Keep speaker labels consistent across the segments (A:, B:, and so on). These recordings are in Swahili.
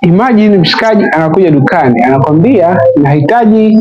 A: Imagine mshikaji anakuja dukani anakwambia nahitaji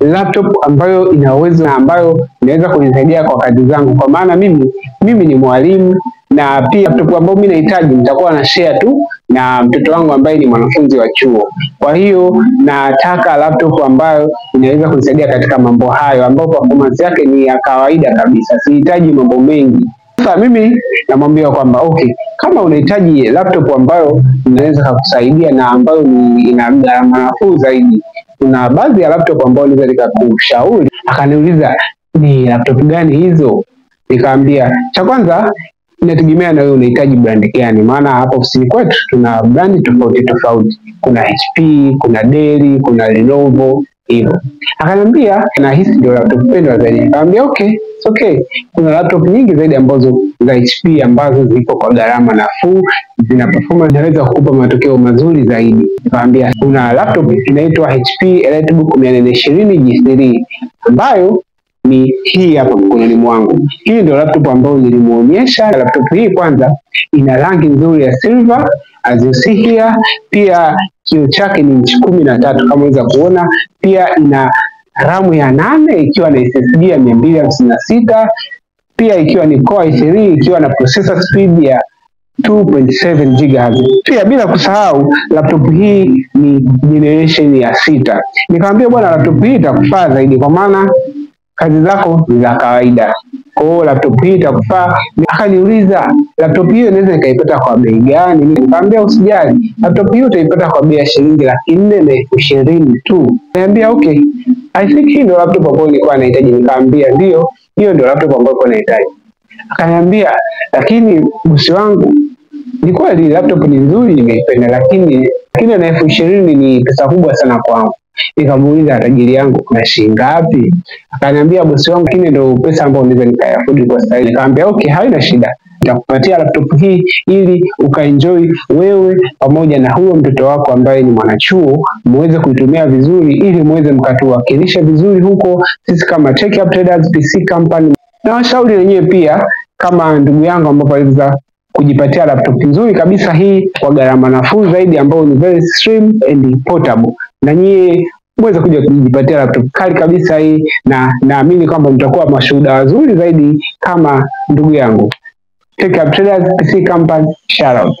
A: laptop ambayo ina uwezo na ambayo inaweza kunisaidia kwa kazi zangu, kwa maana mimi ni mwalimu na pia laptop ambayo mimi nahitaji nitakuwa na share tu na mtoto wangu ambaye ni mwanafunzi wa chuo. Kwa hiyo nataka laptop ambayo inaweza kunisaidia katika mambo hayo, ambayo performance yake ni ya kawaida kabisa, sihitaji mambo mengi. Sasa mimi namwambia kwamba okay, kama unahitaji laptop ambayo inaweza kukusaidia na ambayo ni ina gharama nafuu zaidi, kuna baadhi ya laptop ambayo naweza nikakushauri. Akaniuliza ni laptop gani hizo? Nikamwambia cha kwanza inategemea na wewe unahitaji brand gani, maana hapa ofisini kwetu tuna brand tofauti tofauti, kuna HP, kuna Dell, kuna Lenovo hivyo. Akaniambia nahisi ndio laptop pendwa zaidi. Nikamwambia okay, it's okay. Kuna laptop nyingi zaidi ambazo za HP ambazo ziko kwa gharama nafuu, zina performance, inaweza kukupa matokeo mazuri zaidi. Nikamwambia kuna laptop inaitwa HP EliteBook 420 G3 ambayo ni hii hapa mkononi mwangu. Hii ndio laptop ambayo nilimuonyesha. Laptop hii kwanza ina rangi nzuri ya silver as you see here, pia kioo chake ni inchi 13 kama unaweza kuona. Pia ina RAM ya 8 ikiwa na SSD ya 256, pia ikiwa ni Core i3 ikiwa na processor speed ya 2.7 GHz. Pia bila kusahau laptop hii ni generation ya 6. Nikamwambia bwana, laptop hii itakufaa zaidi kwa maana kazi zako ni za kawaida. Kwa hiyo laptop hii itakufaa. Akaniuliza laptop hiyo inaweza nikaipata kwa bei gani? Nikamwambia usijali, laptop hiyo utaipata kwa bei ya shilingi 420,000 tu. Niambia okay, I think hii ndio laptop ambayo nilikuwa nahitaji. Nikamwambia ndio, hiyo ndio laptop ambayo nilikuwa nahitaji. Akaniambia lakini bosi wangu, ni kweli laptop ni nzuri, nimeipenda, lakini na 20,000 ni pesa kubwa sana kwangu. Nikamuuliza tajiri yangu kuna shilingi ngapi? Akaniambia bosi wangu, lakini ndio pesa ambayo naweza nikayafudi kwa sasa. Nikamwambia okay, haina shida, nitakupatia laptop hii ili ukaenjoy wewe pamoja na huyo mtoto wako ambaye ni mwanachuo, muweze kuitumia vizuri ili muweze mkatuwakilisha vizuri huko. Sisi kama Tech Up Traders PC Company, na washauri wenyewe pia kama ndugu yangu ambapo aliweza kujipatia laptop nzuri kabisa hii kwa gharama nafuu zaidi, ambayo ni very slim and portable, na nyie muweze kuja kujipatia laptop kali kabisa hii, na naamini kwamba mtakuwa mashuhuda wazuri zaidi kama ndugu yangu. Tech Up Traders PC Company, shout out.